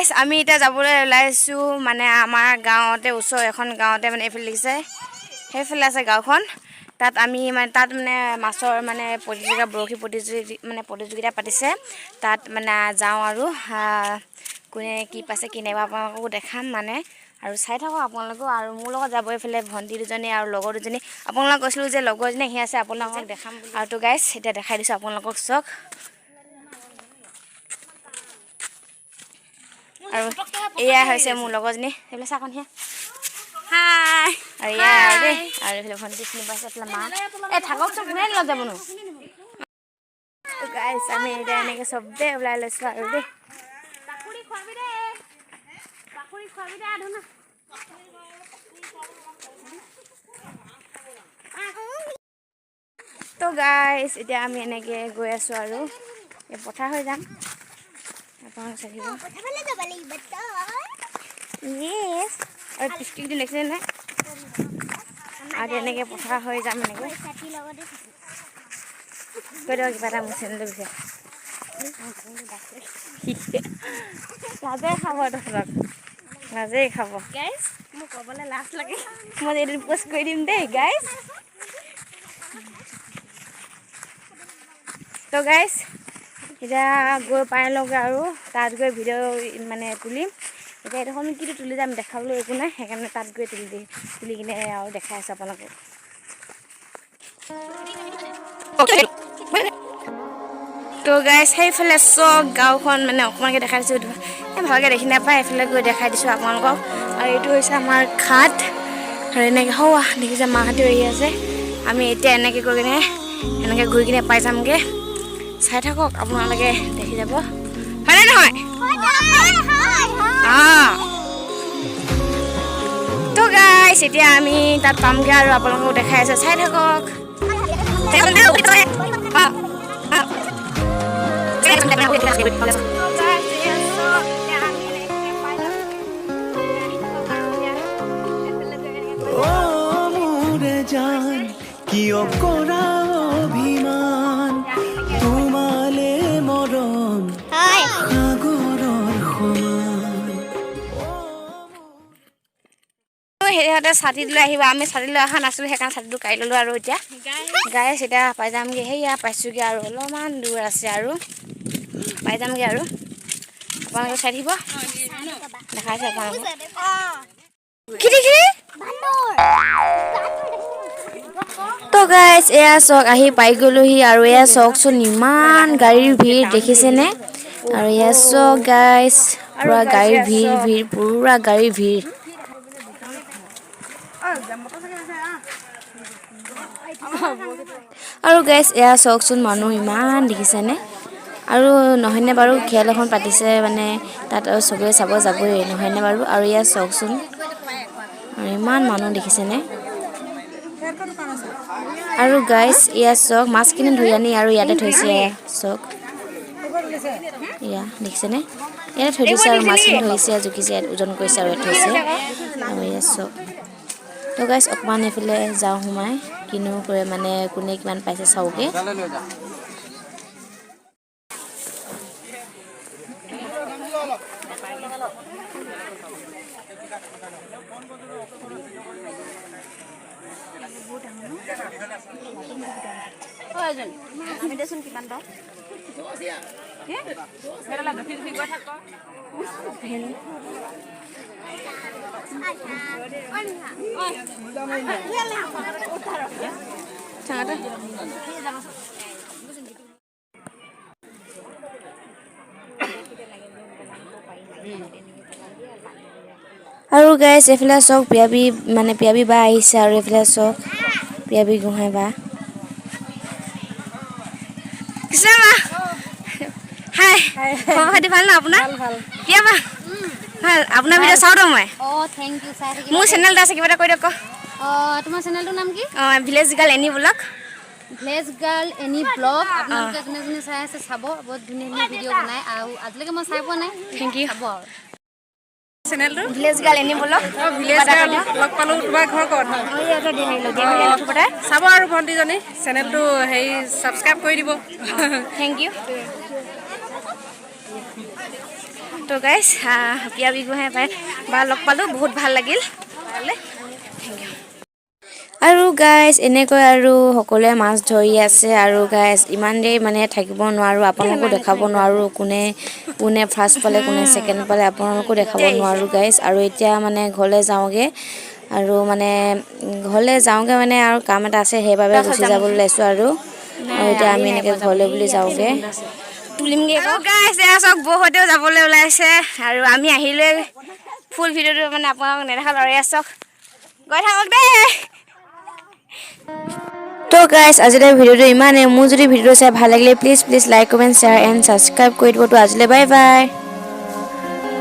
গাইছ, আমি এতিয়া যাবলৈ ওলাইছোঁ। মানে আমাৰ গাঁৱতে, ওচৰ এখন গাঁৱতে, মানে এইফালে দেখিছে, সেইফালে আছে গাঁওখন। তাত আমি মানে তাত মানে মাছৰ মানে প্ৰতিযোগিতা, বৰশী প্ৰতিযোগি মানে প্ৰতিযোগিতা পাতিছে। তাত মানে যাওঁ আৰু কোনে কি পাইছে, কি নাইবা, আপোনালোককো দেখাম মানে আৰু চাই থাকক আপোনালোকেও। আৰু মোৰ লগত যাব এইফালে ভণ্টি দুজনী আৰু লগৰ দুজনী। আপোনালোকক কৈছিলোঁ যে লগৰজনী আহি আছে, আপোনালোকক দেখাম বুলি। আৰু তো গাইছ, এতিয়া দেখাই দিছোঁ আপোনালোকক, চাওক। আৰু এয়া হৈছে মোৰ লগৰজনী, সেইফালে চাকণ সেয়া। হাই। আৰু এয়া আৰু দেই, আৰু এইফালে ভণ্টি চিনি পাইছে, এইফালে মা। এই থাককচোন, কোনে লগত যাবনো? গাইছ, আমি এতিয়া এনেকৈ চবেই ওলাই লৈছোঁ আৰু দেই। পাখৰি খুৱাবি দে, পাখৰি খুৱাবি দে আধুনা। তো গাইছ, এতিয়া আমি এনেকৈ গৈ আছোঁ আৰু এই পথাৰ হৈ যাম, আপোনালোক চাই থাকিব। Yes. আৰু পিচকিটো দেখিছে নাই? আৰু এনেকৈ পথাৰ হৈ যাম এনেকৈ। কৈ দিয়ক কিবা এটা মোৰ চেনেলটোৰ বিষয়ে। লাজে খাব তহঁতক, লাজেই খাব। গাইছ, মোক ক'বলৈ লাজ লাগে। মই এদিন পোষ্ট কৰি দিম দেই গাইছ। তো গাইছ, এতিয়া গৈ পাই লওঁগৈ আৰু তাত গৈ ভিডিঅ' মানে তুলিম। এতিয়া এইডোখৰ কিটো তুলি যাম, দেখাবলৈ একো নাই, সেইকাৰণে তাত গৈ তুলি দি তুলি কিনে আৰু দেখাই আছোঁ আপোনালোকক। তো গাইছ, সেইফালে চব গাঁওখন মানে অকণমানকৈ দেখাই দিছোঁ, এই ভালকৈ দেখি নাপায়, এইফালে গৈ দেখাই দিছোঁ আপোনালোকক। আৰু এইটো হৈছে আমাৰ খাট। আৰু এনেকৈ সৌৱা দেখিছে, মাহঁতেও আহি আছে। আমি এতিয়া এনেকৈ গৈ কিনে এনেকৈ ঘূৰি কিনে পাই যামগৈ। চাই থাকক আপোনালোকে, দেখি যাব, হয়নে নহয়? অঁ। তো গাইছ, এতিয়া আমি তাত পামগৈ আৰু আপোনালোকক দেখাই আছোঁ, চাই থাকক। অ' মোৰে জান, কিয় কৰা অভিমান? তোমালে মৰম সাগৰৰ সমান। সিহঁতে ছাতি লৈ আহিব, আমি ছাতি লৈ অহা নাছিলোঁ, সেইকাৰণে ছাতিটো কাঢ়ি ল'লোঁ। আৰু এতিয়া গাইছ, এতিয়া পাই যামগৈ। সেয়া পাইছোঁগৈ আৰু অলপমান দূৰ আছে আৰু পাই যামগৈ। আৰু আপোনালোকে চাই থাকিব, দেখাইছে আপোনালোকক। কি দেখি? তো গাইছ, এয়া চাওক, আহি পাই গ'লোহি। আৰু এয়া চাওকচোন, ইমান গাড়ীৰ ভিৰ দেখিছেনে? আৰু এয়া চাওক গাইছ, পূৰা গাড়ীৰ ভিৰ ভিৰ, পূৰা গাড়ীৰ ভিৰ। আৰু গাইছ, এয়া চাওকচোন, মানুহ ইমান দেখিছেনে? আৰু নহয়নে বাৰু, খেল এখন পাতিছে মানে তাত আৰু চবেই চাব যাবই, নহয়নে বাৰু? আৰু এয়া চাওকচোন, আৰু ইমান মানুহ দেখিছেনে? আৰু গাইছ, এয়া চাওক, মাছখিনি ধৰি আনি আৰু ইয়াতে থৈছে। চাওক, এয়া দেখিছেনে? ইয়াতে থৈ দিছে আৰু মাছখিনি ধৰিছে, জুখিছে, ইয়াত ওজন কৰিছে আৰু ইয়াত থৈছে। আৰু এয়া চাওক। তো গাইছ, অকণমান এইফালে যাওঁ সোমাই, কিনো কৰে, মানে কোনে কিমান পাইছে চাওঁগৈ। আৰু গাইছ, এইফালে চাওক, পিয়াবি মানে পিয়াবি বা আহিছে। আৰু এইফালে চাওক, পিয়াবি গোহাঁই বা। কৃষ্ণ মা, হাই, খবৰ খাতি ভাল ন আপোনাৰ? পিয়া বা ভাল? আপোনাৰ ভিডিঅ' চাওঁ তো মই। অঁ, thank U, চাই থাকিব। মোৰ চেনেল এটা আছে, কিবা এটা কৈ দিয়ক। অঁ, তোমাৰ চেনেলটোৰ নাম কি? অঁ, village girl Annie blog. Village girl Annie blog. আপোনালোকে যোনে যোনে চাই আছে চাব, বহুত ধুনীয়া ধুনীয়া ভিডিঅ' বনায় আৰু আজিলৈকে মই চাই পোৱা নাই। Thank U. চাব আৰু চেনেলটো village girl Annie blog. অঁ, ভিলেজ গাৰ্ল লগ পালোঁ। তোমাৰ ঘৰ ক'ত? ইয়াতে দি চাব আৰু ভণ্টিজনী চেনেলটো হেৰি ছাবস্ক্ৰাইব কৰি দিব। Thank U. তো গাইজ, পিয়া বিগুহে পাই বা লগ পালোঁ, বহুত ভাল লাগিল। Thank U. আৰু গাইজ, এনেকৈ আৰু সকলোৱে মাছ ধৰি আছে। আৰু গাইজ, ইমান দেৰি মানে থাকিব নোৱাৰোঁ, আপোনালোকো দেখাব নোৱাৰোঁ, কোনে কোনে ফাৰ্ষ্ট পালে, কোনে ছেকেণ্ড পালে, আপোনালোকো দেখাব নোৱাৰোঁ গাইজ। আৰু এতিয়া মানে ঘৰলৈ যাওঁগৈ আৰু মানে ঘৰলৈ যাওঁগৈ, মানে আৰু কাম এটা আছে, সেইবাবে গুচি যাবলৈ ওলাইছোঁ। আৰু আৰু এতিয়া আমি এনেকৈ ঘৰলৈ বুলি যাওঁগৈ, তুলিমগৈ। গাইজ, এয়া চাওক, বৌহঁতেও যাবলৈ ওলাইছে আৰু আমি আহিলে ফুল ভিডিঅ'টো মানে আপোনালোকক নেদেখাল। আৰু এয়া চাওক, গৈ থাকক দেই। তো গাইজ, আজিলৈ ভিডিঅ'টো ইমানেই। মোৰ যদি ভিডিঅ'টো চাই ভাল লাগিলে, please please like, comment, share and subscribe কৰি দিব। তো আজিলৈ বাই বাই।